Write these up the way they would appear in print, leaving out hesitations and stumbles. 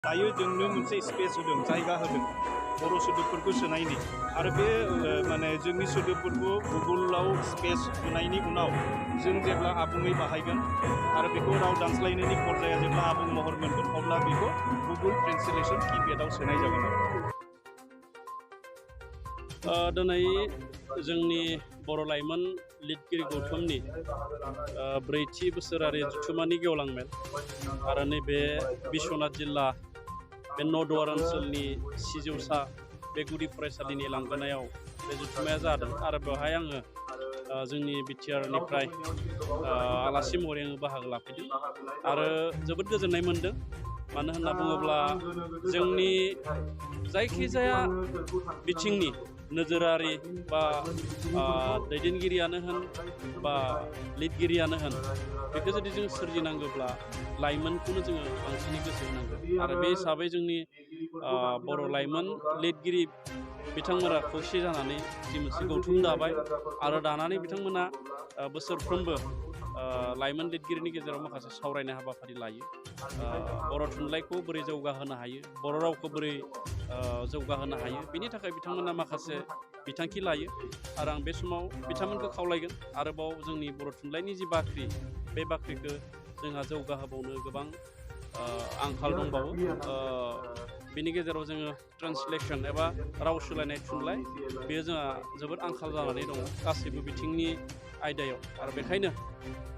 दायो जोंनो मोनसे स्पेस होदों जायगा होदों बर' सोदोबफोरखौ सोनायनि आरो बे माने जोंनि सोदोबफोरखौ गुगोलाव स्पेस होनायनि उनाव जों जेब्ला आबुङै बाहायगोन आरो बेखौ राव दानस्लायनायनि पर्याया जेब्ला आबुं महर मोनगोन अब्ला बेखौ गुगोल ट्रेन्सलेसन किपेडआव सोनाय जागोन आरो दिनै जोंनि बर' लाइमोन लिरगिरि गौथुमनि ब्रैथि बोसोरारि जथुम्मानि गेवलां मेल आरो नैबे बिश्वनाथ जिल्ला बे नदुवार ओनसोलनि सिजौसा बे गुदि फरायसालिनि लांगोनायाव बे जथुम्माया जादों आरो बेवहाय आङो जोंनि बिटिआरनिफ्राय आलासि महरै आङो बाहागो लाफैदों आरो जोबोद गोजोननाय मोनदों मानो होनना बुङोब्ला जोंनि जायखिजाया बिथिंनि नोजोरारि बा दैदेनगिरियानो होन बा लिरगिरियानो होन बेखौ जुदि जों सोरजिनांगौब्ला लाइमोनखौनो जोङो बांसिनै गोसो होनांगौ आरो बे हिसाबै जोंनि बर' लाइमोन लिरगिरि बिथांमोना खौसे जानानै जि मोनसे गौथुम दाबाय आरो दानानै बिथांमोना बोसोरफ्रोमबो लाइमोन लिरगिरिनि गेजेराव माखासे सावरायनाय हाबाफारि लायो बर' थुनलाइखौ बोरै जौगाहोनो हायो बर' रावखौ बोरै जौगाहोनो हायो बिनि थाखाय बिथांमोना माखासे बिथांखि लायो आरो आं बे समाव बिथांमोनखौ खावलायगोन आरोबाव जोंनि बर' थुनलाइनि जि बाख्रि बे बाख्रिखौ जोंहा जौगाहोबावनो गोबां आंखाल दंबावो बिनि गेजेराव जोङो ट्रान्सलेसन एबा राव सोलायनाय थुनलाइ बेयो जोंहा जोबोद आंखाल जानानै दङ गासैबो बिथिंनि आयदायाव आरो बेखायनो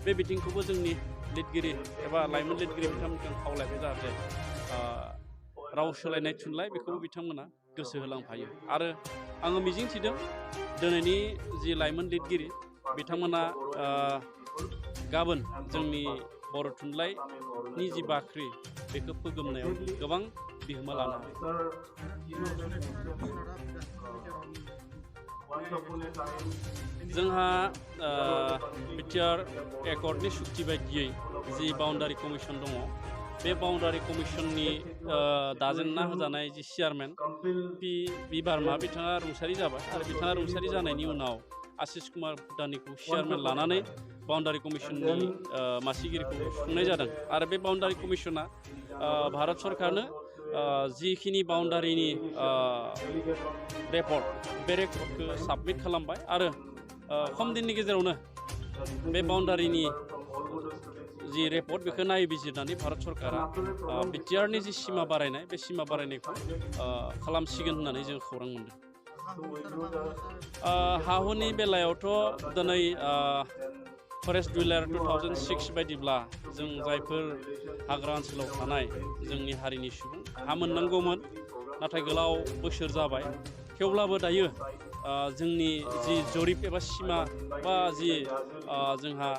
बे बिथिंखौबो जोंनि लिरगिरि एबा लाइमोन लिरगिरि बिथांमोनखौ खावलायबाय जाहाथे राव सोलायनाय थुनलाइ बेखौबो बिथांमोना गोसो होलांफायो आरो आङो मिजिंथिदों दिनैनि जि लाइमोन लिरगिरि बिथांमोना गाबोन जोंनि बर' थुनलाइनि जि बाख्रि बेखौ फोगोमनायाव गोबां बिहोमा लानो हायो जोंहा बिटिआर एकर्डनि सुक्ति बायदियै जि बाउन्डारि कमिसन दङ बे बाउन्डारि कमिसननि दाजेनना होजानाय जि चेयारमेन पि बार्मा बिथाङा रुंसारि जाबाय आरो बिथाङा रुंसारि जानायनि उनाव आशिष कुमार भुटानिखौ चेयारमेन लानानै बाउन्डारि कमिसननि मासिगिरिखौ सुफुंनाय जादों आरो बे बाउन्डारि कमिसना भारत सरकारनो जिखिनि बाउन्डारिनि रेपर्ट बे रेपर्टखौ साबमिट खालामबाय आरो खम दिननि गेजेरावनो बे बाउन्डारिनि जि रेपर्ट बेखौ नायबिजिरनानै भारत सरकारा बिटिआरनि जि सिमा बारायनाय बे सिमा बारायनायखौ खालामसिगोन होननानै जों खौरां मोनदों हा हुनि बेलायावथ' दिनै फरेस्ट दुइलार 2006 बायदिब्ला जों जायफोर हाग्रा ओनसोलाव थानाय जोंनि हारिनि सुबुं हा मोननांगौमोन नाथाय गोलाव बोसोर जाबाय थेवब्लाबो दायो जोंनि जि जरिप एबा सिमा बा जि जोंहा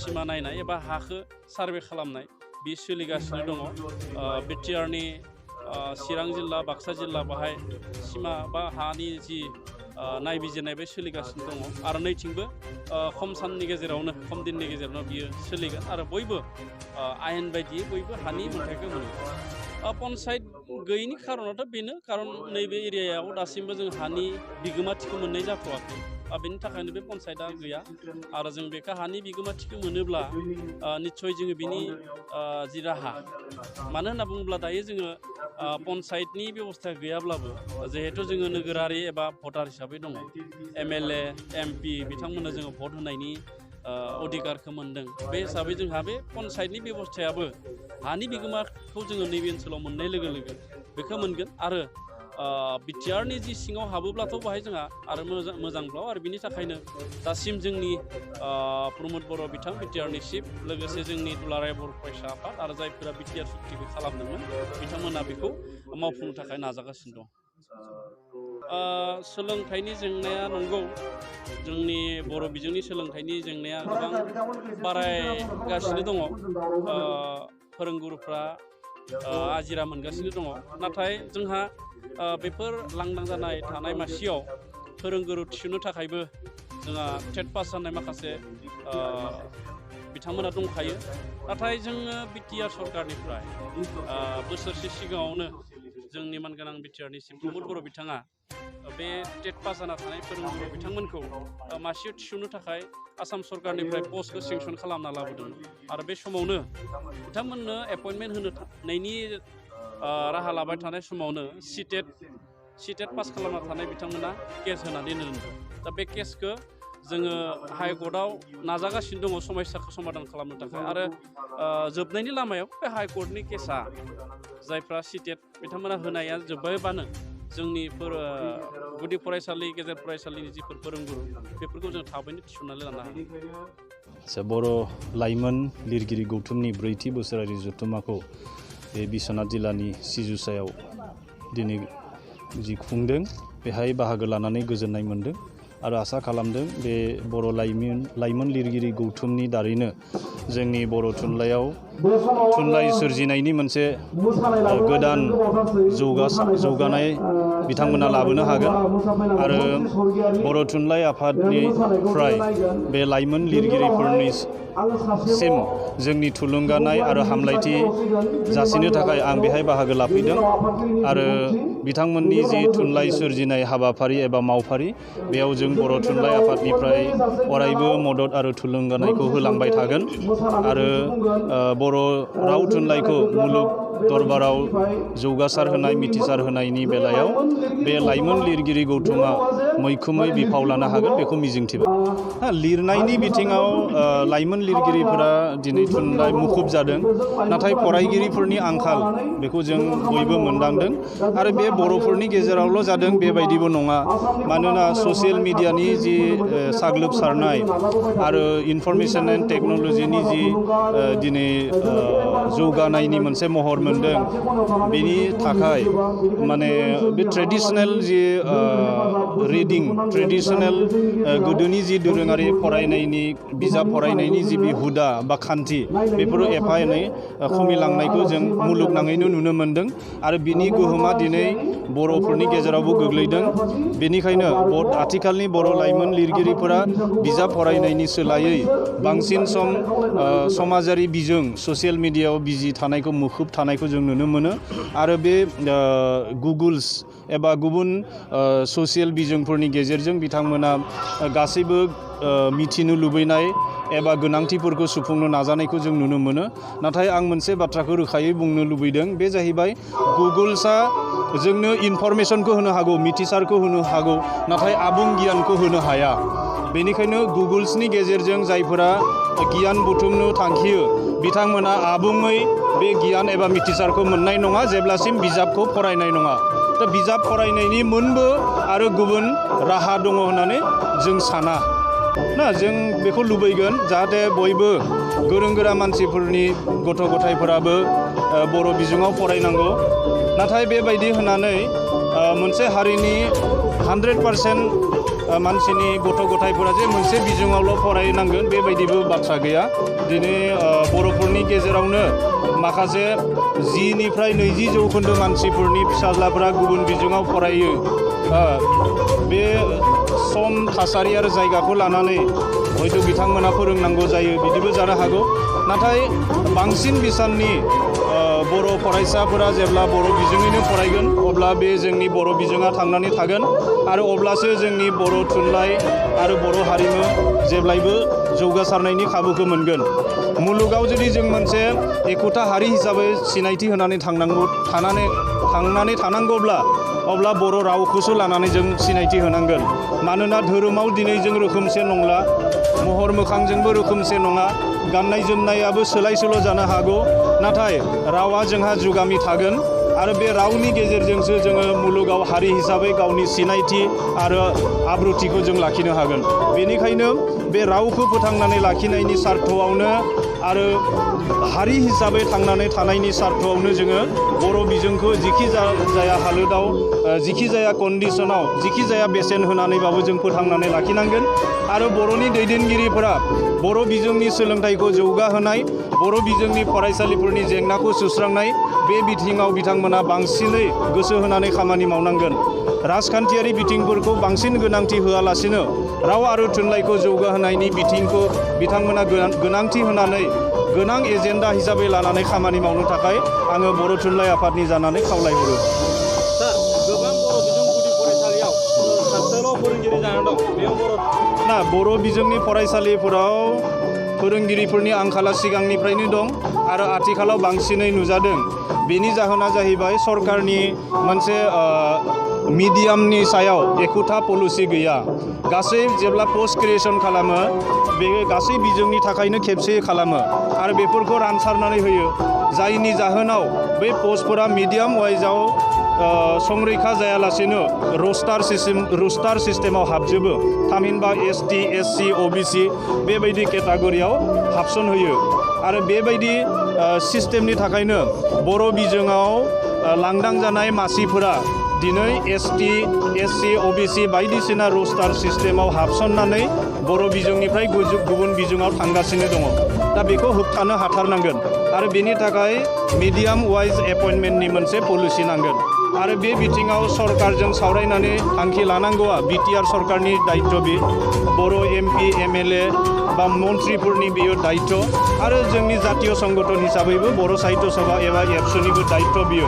सिमा नायनाय एबा हाखौ सार्भे खालामनाय बे सोलिगासिनो दङ बिटिआरनि चिरां जिल्ला बाक्सा जिल्ला बाहाय सिमा बा हानि जि नायबिजिरनाय बे सोलिगासिनो दङ आरो नैथिंबो खम साननि गेजेरावनो खम दिननि गेजेरावनो बियो सोलिगोन आरो बयबो आयेन बायदियै बयबो हानि मोन्थायखौ मोनो पन्सायत गैयैनि खारनाथ' बेनो खारन नैबे एरियायाव दासिमबो जों हानि बिगोमाथिखौ मोननाय जाथ'वाखै बेनि थाखायनो बे पन्सायतआ गैया आरो जों बेखौ हानि बिगोमाथिखौ मोनोब्ला निस्सय जोङो बिनि जि राहा मानो होनना बुङोब्ला दायो जोङो पन्सायतनि बेबस्था गैयाब्लाबो जिहेथु जोङो नोगोरारि एबा भटार हिसाबै दङ एमएलए एमपि बिथांमोननो जोङो भट होनायनि अधिकारखौ मोनदों बे हिसाबै जोंहा बे पन्सायतनि बेबस्थायाबो हानि बिगोमाखौ जोङो नैबे ओनसोलाव मोननाय लोगो लोगो बेखौ मोनगोन आरो बिटिआरनि जि सिङाव हाबोब्लाथ' बाहाय जोंहा आरो मोजांब्लाव आरो बिनि थाखायनो दासिम जोंनि प्रमद बर' बिथां बिटिआरनि चिफ लोगोसे जोंनि दुलाराय बर' फरायसा आफाद आरो जायफोरा बिटिआर सुक्तिखौ खालामदोंमोन बिथांमोना बेखौ मावफुंनो थाखाय नाजागासिनो दं सोलोंथाइनि जेंनाया नंगौ जोंनि बर' बिजोंनि सोलोंथाइनि जेंनाया गोबां बारायगासिनो दङ फोरोंगुरुफ्रा आजिरा मोनगासिनो दङ नाथाय जोंहा बेफोर लांदां जानाय थानाय मासियाव फोरोंगुरु थिसननो थाखायबो जोंहा टेट पास जानाय माखासे बिथांमोना दंखायो नाथाय जोङो बिटिआर सरकारनिफ्राय बोसोरसे सिगाङावनो जोंनि मानगोनां बिटिआरनि चिफ प्रमद बर' बिथाङा बे टेट पास जाना थानाय फोरोंगुरु बिथांमोनखौ मासियाव थिसननो थाखाय आसाम सरकारनिफ्राय पस्टखौ सेंसन खालामना लाबोदोंमोन आरो बे समावनो बिथांमोननो एपइन्टमेन्ट होनायनि राहा लाबाय थानाय समावनो सिटेट पास खालामना थानाय बिथांमोना केस होनानै दोनदों। दा बे केसखौ जोङो हाइकर्टआव नाजागासिनो दङ समस्याखौ समाधान खालामनो थाखाय आरो जोबनायनि लामायाव बे हाइकर्टनि केसा जायफ्रा सिटेट बिथांमोना होनाया जोब्बायबानो जोंनि गुदि फरायसालि गेजेर फरायसालिनि जिफोर फोरोंगुरु बेफोरखौ जों थाबैनो थिसननानै लानो हायो। बर' लाइमोन लिरगिरि गौथुमनि ब्रैथि बोसोरारि जथुम्माखौ बे बिश्वनाथ जिल्लानि सिजुसायाव दिनै जि खुंदों बेहाय बाहागो लानानै गोजोननाय मोन्दों आरो आसा खालामदों बे बर' लाइमोन लिरगिरि गौथुमनि दारैनो जोंनि बर' थुनलाइयाव थुनलाइ सोरजिनायनि मोनसे गोदान जौगानाय बिथांमोना लाबोनो हागोन आरो बर' थुनलाइ आफादनिफ्राय बे लाइमोन लिरगिरिफोरनिसिम जोंनि थुलुंगानाय आरो हामलायथि जासिनो थाखाय आं बेहाय बाहागो लाफैदों आरो बिथांमोननि जि थुनलाइ सोरजिनाय हाबाफारि एबा मावफारि बेयाव जों बर' थुनलाइ आफादनिफ्राय अरायबो मदद आरो थुलुंगानायखौ होलांबाय थागोन आरो बर' राव थुनलाइखौ मुलुग दरबाराव जौगासार होनाय मिथिसार होनायनि बेलायाव बे लाइमोन लिरगिरि गौथुमा मैखोमै बिफाव लानो हागोन बेखौ मिजिंथिबाय। लिरनायनि बिथिङाव लाइमोन लिरगिरिफोरा दिनै थुनलाइ मुखुब जादों नाथाय फरायगिरिफोरनि आंखाल बेखौ जों बयबो मोनदांदों आरो बे बर'फोरनि गेजेरावल' जादों बेबायदिबो नङा मानोना ससियेल मिडियानि जि साग्लोबसारनाय आरो इनफरमेसन एन्ड टेक्न'लजिनि जि दिनै जौगानायनि मोनसे महर मोनदों बेनि थाखाय माने बे ट्रेडिशनेल जि रिडिं ट्रेडिशनेल गोदोनि जि दोरोङारि फरायनायनि बिजाब फरायनायनि जि हुदा बा खान्थि बेफोरो एफा एनै खमिलांनायखौ जों मुलुगनाङैनो नुनो मोन्दों आरो बिनि गोहोमा दिनै बर'फोरनि गेजेरावबो गोग्लैदों। बेनिखायनो आथिखालनि बर' लाइमोन लिरगिरिफोरा बिजाब फरायनायनि सोलायै बांसिन सम समाजारि बिजों ससियेल मिडियायाव बिजि थानायखौ मुखुब थानायखौ जों नुनो मोनो आरो बे गुगोल्स एबा गुबुन ससियेल बिजोंफोरनि गेजेरजों बिथांमोना गासैबो मिथिनो लुबैनाय एबा गोनांथिफोरखौ सुफुंनो नाजानायखौ जों नुनो मोनो। नाथाय आं मोनसे बाथ्राखौ रोखायै बुंनो लुबैदों बे जाहैबाय गुगोल्सआ जोंनो इनफरमेसनखौ होनो हागौ मिथिसारखौ होनो हागौ नाथाय आबुं गियानखौ होनो हाया। बेनिखायनो गुगोल्सनि गेजेरजों जायफोरा गियान बुथुमनो थांखियो बिथांमोना आबुङै बे गियान एबा मिथिसारखौ मोननाय नङा जेब्लासिम बिजाबखौ फरायनाय नङा। दा बिजाब फरायनायनि मोनबो आरो गुबुन राहा दङ होननानै जों साना जों बेखौ लुबैगोन जाहाथे बयबो गोरों गोरा मानसिफोरनि गथ' गथायफोराबो बर' बिजोङाव फरायनांगौ नाथाय बेबायदि होननानै मोनसे हारिनि 100% मानसिनि गथ' गथायफोरा जे मोनसे बिजोङावल' फरायनांगोन बेबायदिबो बाथ्रा गैया। दिनै बर'फोरनि गेजेरावनो माखासे 10-20% मानसिफोरनि फिसाज्लाफोरा गुबुन बिजोङाव फरायो। बे सम थासारि आरो जायगाखौ लानानै हयथ' बिथांमोना फोरोंनांगौ जायो बिदिबो जानो हागौ नाथाय बांसिन बिसाननि बर' फरायसाफोरा जेब्ला बर' बिजोङैनो फरायगोन अब्ला बे जोंनि बर' बिजोङा थांनानै थागोन आरो अब्लासो जोंनि बर' थुनलाइ आरो बर' हारिमु जेब्लायबो जौगासारनायनि खाबुखौ मोनगोन। मुलुगाव जुदि जों मोनसे एखुथा हारि हिसाबै सिनायथि होनानै थांनानै थानांगौब्ला अब्ला बर' रावखौसो लानानै जों सिनायथि होनांगोन मानोना धोरोमाव दिनै जों रोखोमसे नंला महर मोखांजोंबो रोखोमसे नङा गाननाय जोमनायाबो सोलाय सोल' जानो हागौ नाथाय रावा जोंहा जुगामि थागोन आरो बे रावनि गेजेरजोंसो जोङो मुलुगाव हारि हिसाबै गावनि सिनायथि आरो आब्रुथिखौ जों लाखिनो हागोन। बेनिखायनो बे रावखौ फोथांनानै लाखिनायनि सार्थआवनो आरो हारि हिसाबै थांनानै थानायनि सार्थआवनो जोङो बर' बिजोंखौ जिखि जाया हालोदाव जिखि जाया कन्डिसनाव जिखि जाया बेसेन होनानैबाबो जों फोथांनानै लाखिनांगोन आरो बर'नि दैदेनगिरिफोरा बर' बिजोंनि सोलोंथाइखौ जौगाहोनाय बर' बिजोंनि फरायसालिफोरनि जेंनाखौ सुस्रांनाय बे बिथिङाव बिथांमोना बांसिनै गोसो होनानै खामानि मावनांगोन। राजखान्थियारि बिथिंफोरखौ बांसिन गोनांथि होआलासिनो राव आरो थुनलाइखौ जौगाहोनायनि बिथिंखौ बिथांमोना गोनांथि होनानै गोनां एजेन्डा हिसाबै लानानै खामानि मावनो थाखाय आङो बर' थुनलाइ आफादनि जानानै खावलायहरो। गोबां बर' बिजों गुदि फरायसालियाव सासेल' फोरोंगिरि जानानै दं बेयाव बर' बिजोंनि फरायसालिफोराव फोरोंगिरिफोरनि आंखाला सिगांनिफ्रायनो दं आरो आथिखालाव बांसिनै नुजादों। बेनि जाहोना जाहैबाय सरकारनि मोनसे मिडियामनि सायाव एखुथा पलिसि गैया। गासै जेब्ला पस्ट क्रिएशन खालामो बे गासै बिजोंनि थाखायनो खेबसे खालामो आरो बेफोरखौ रानसारनानै होयो, जायनि जाहोनाव बै पस्टफोरा मिडियाम वाइजआव संरैखा जायालासेनो रोस्टार सिस्टेमाव हाबजोबो, थामहिनबा ST, SC, OBC बेबायदि केटागरियाव हाबसन होयो आरो बेबायदि सिस्टेमनि थाखायनो बर' बिजोङाव लांदां जानाय मासिफोरा दिनै ST, SC, OBC बायदिसिना रोस्टार सिस्टेमाव हाबसननानै बर' बिजोंनिफ्राय गुबुन बिजोङाव थांगासिनो दङ। दा बेखौ होबथानो हाथारनांगोन आरो बेनि थाखाय मिडियाम वाइज एपइन्टमेन्टनि मोनसे पलिसि नांगोन आरो बे बिथिङाव सरकारजों सावरायनानै थांखि लानांगौआ BTR सरकारनि दायित्व, बे बर' MP, MLA बा मन्थ्रिफोरनि बेयो दायित्व आरो जोंनि जातीय संगठन हिसाबैबो बर' साहित्य सभा एबा एबसुनिबो दायित्व बियो।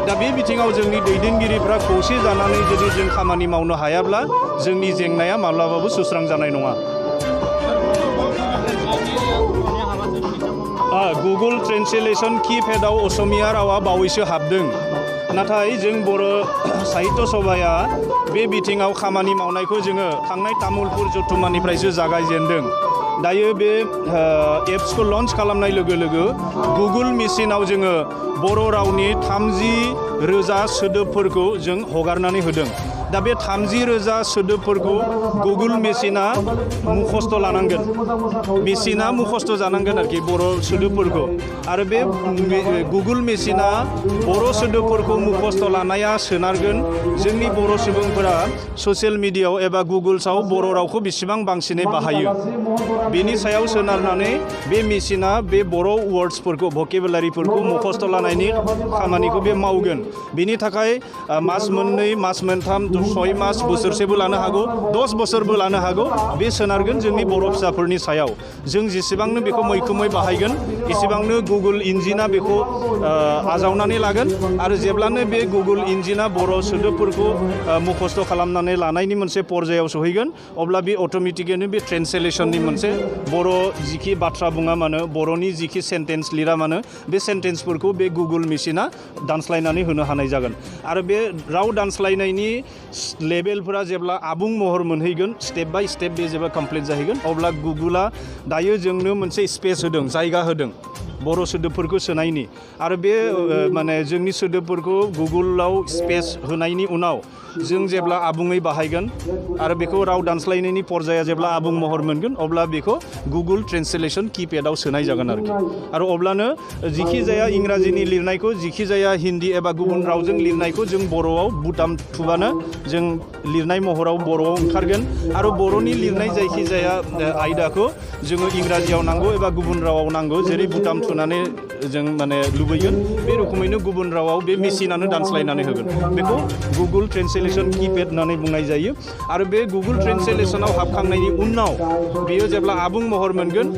दा बे बिथिङाव जोंनि दैदेनगिरिफ्रा खौसे जानानै जुदि जों खामानि मावनो हायाब्ला जोंनि जेंनाया माब्लाबाबो सुस्रांजानाय नङा। गुगोल ट्रेन्सलेसन किपेडआव असमिया रावा बावैसो हाबदों, नाथाय जों बर' साहित्य सभाया बे बिथिङाव खामानि मावनायखौ जोङो थांनाय तामुलपुर जथुम्मानिफ्रायसो जागायजेनदों। दायो बे एप्सखौ लन्च खालामनाय लोगो लोगो गुगोल मेसिनाव जोङो बर' रावनि 30,000 सोदोबफोरखौ जों हगारनानै होदों। दा बे 30,000 सोदोबफोरखौ गुगोल मेसिना मुखस्थ' लानांगोन, मेसिना मुखस्थ' जानांगोन आरोखि बर' सोदोबफोरखौ आरो बे गुगोल मेसिना बर' सोदोबफोरखौ मुखस्थ' लानाया सोनारगोन जोंनि बर' सुबुंफोरा ससियेल मिडियायाव एबा गुगोल्सआव बर' रावखौ बेसेबां बांसिनै बाहायो बेनि सायाव सोनारनानै बे मेसिना बे बर' वर्ड्सफोरखौ भकेबुलारिफोरखौ मुखस्थ' लानायनि खामानिखौ बे मावगोन। बेनि थाखाय मास मोननै, मास मोनथाम, 6 मास, बोसोरसेबो लानो हागौ, 10 बोसोरबो लानो हागौ, बे सोनारगोन जोंनि बर' फिसाफोरनि सायाव। जों जेसेबांनो बेखौ मैखोमै बाहायगोन एसेबांनो गुगोल इन्जिना बेखौ आजावनानै लागोन आरो जेब्लानो बे गुगोल इन्जिना बर' सोदोबफोरखौ मुखस्थ' खालामनानै लानायनि मोनसे पर्यायाव सहैगोन अब्ला बे अट'मेटिकैनो बे ट्रेन्सलेसननि मोनसे बर' जिखि बाथ्रा बुङा मानो, बर'नि जिखि सेन्टेन्स लिरा मानो, बे सेन्टेन्सफोरखौ बे गुगोल मेसिना दानस्लायनानै होनो हानाय जागोन आरो बे राव दानस्लायनायनि लेभेलफोरा जेब्ला आबुं महर मोनहैगोन, स्टेप बाय स्टेप बे जेब्ला कमप्लिट जाहैगोन अब्ला गुगोला दायो जोंनो मोनसे स्पेस होदों, जायगा होदों बर' सोदोबफोरखौ सोनायनि आरो बे माने जोंनि सोदोबफोरखौ गुगोलाव स्पेस होनायनि उनाव जों जेब्ला आबुङै बाहायगोन आरो बेखौ राव दानस्लायनायनि पर्याया जेब्ला आबुं महर मोनगोन अब्ला बेखौ गुगोल ट्रेन्सलेसन किपेडआव सोनाय जागोन आरो अब्लानो जिखि जाया इंराजिनि लिरनायखौ, जिखि जाया हिन्दी एबा गुबुन रावजों लिरनायखौ जों बर'आव बुटाम थुबानो जों लिरनाय महराव बर'आव ओंखारगोन आरो बर'नि लिरनाय जायखि जाया आयदाखौ जोङो इंराजियाव नांगौ एबा गुबुन रावाव नांगौ, जेरै बुटाम थुनानै जों माने लुबैगोन बे रोखोमैनो गुबुन रावाव बे मेसिनानो दानस्लायनानै होगोन। बेखौ गुगोल ट्रेन्सलेसन किपेड होननानै बुंनाय जायो आरो बे गुगोल ट्रेन्सलेसनाव हाबखांनायनि उनाव बेयो जेब्ला आबुं महर मोनगोन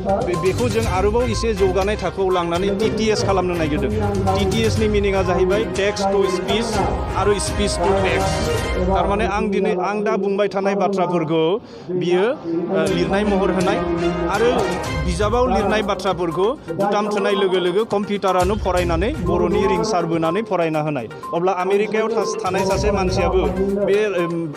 बेखौ जों आरोबाव एसे जौगानाय थाखोआव लांनानै TTS खालामनो नागिरदों। TTS नि मिनिङा जाहैबाय टेक्स्ट टु स्पिच आरो स्पिच टु टेक्स्ट। थारमाने आं दा बुंबाय थानाय बाथ्राफोरखौ बियो लिरनाय महर होनाय आरो बिजाबाव लिरनाय बाथ्राफोरखौ बुटाम थुनाय लोगो लोगो कम्पिउटारानो फरायनानै बर'नि रिंसार बोनानै फरायना होनाय। अब्ला आमेरिकायाव थानाय सासे मानसियाबो बे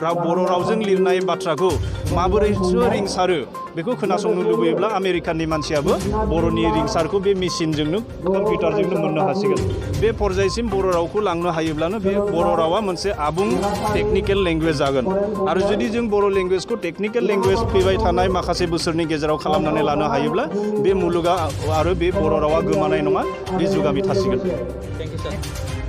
बर' रावजों लिरनाय बाथ्राखौ माबोरैसो रिंसारो बेखौ खोनासंनो लुबैयोब्ला आमेरिकानि मानसियाबो बर'नि रिंसारखौ बे मेसिनजोंनो कम्पिउटारजोंनो मोननो हासिगोन। बे पर्यायसिम बर' रावखौ लांनो हायोब्लानो बे बर' रावा मोनसे आबुं टेकनिकेल लेंगुवेज जागोन आरो जुदि जों बर' लेंगुवेजखौ टेकनिकेल लेंगुवेज फैबाय थानाय माखासे बोसोरनि गेजेराव खालामनानै लानो हायोब्ला बे मुलुगा आरो बे बर' रावा गोमानाय नङा, बे जुगामि थासिगोन। Thank you sir.